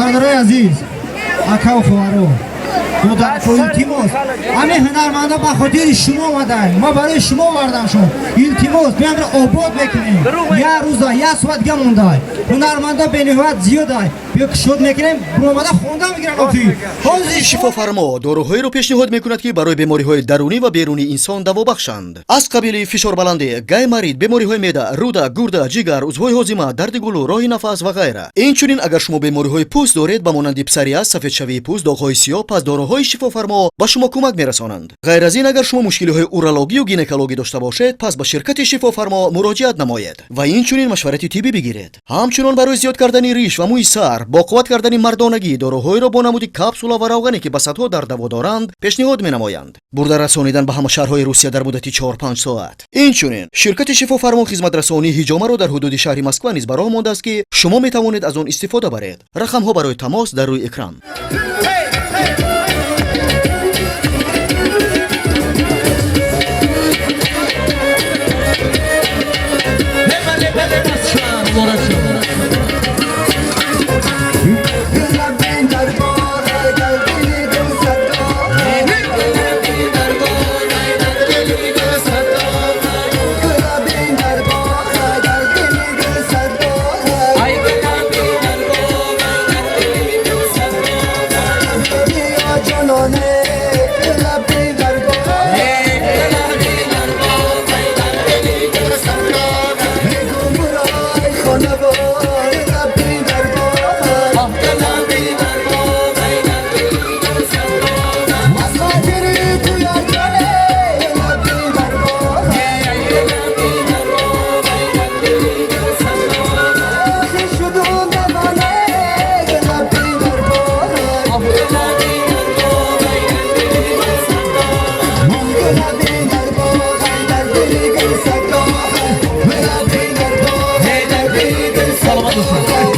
Бародарои азиз, акаву хоҳаро, додарко, илтимос, ҳамин ҳунармандо ба хотири шумо омадаем, ма барои шумо овардам шумо. Илтимос, биямро обод мекунем. Як рӯза, як соат дига мондай. Ҳунармандо бениҳоят зиёдай. Биё, кушод мекунем, буромада хонда мегиран офи. Ҳозир. Шифофармо доруҳоеро пешниҳод мекунад, ки барои бемориҳои дарунӣ ва берунии инсон даво бахшанд, аз қабили фишорбаландӣ, гайморит, бемориҳои меъда, рӯда, гурда, ҷигар, узвҳои ҳозима, дарди гулӯ, роҳи нафас ва ғайра. Инчунин, агар шумо бемориҳои пӯст доред, ба монанди псориаз, сафедшавии пӯст, доғҳои сиёҳ, пас доруҳои Шифофармо ба шумо кӯмак мерасонанд. Ғайр аз ин, агар шумо мушкилиҳои урологию гинекологӣ дошта бошед, пас ба ширкати Шифофармо муроҷиат намоед ва инчунин машварати тиббӣ бигиред. Ҳамчунон, барои зиёд кардани риш ва мӯи сар, бо қувват кардани мардонагӣ доруҳоеро бо намуди капсула ва равғане, ки ба садҳо дард даво доранд, пешниҳод менамоянд. Бурда расонидан ба ҳама шаҳрҳои Русия дар муддати 4-5 соат. Инчунин, ширкати Шифофармо хизматрасонии ҳиҷомаро дар ҳудуди шаҳри Москва низ ба роҳ мондааст, ки шумо метавонед аз он истифода баред. Рақамҳо барои тамос дар рӯи экран. Саломат бошед.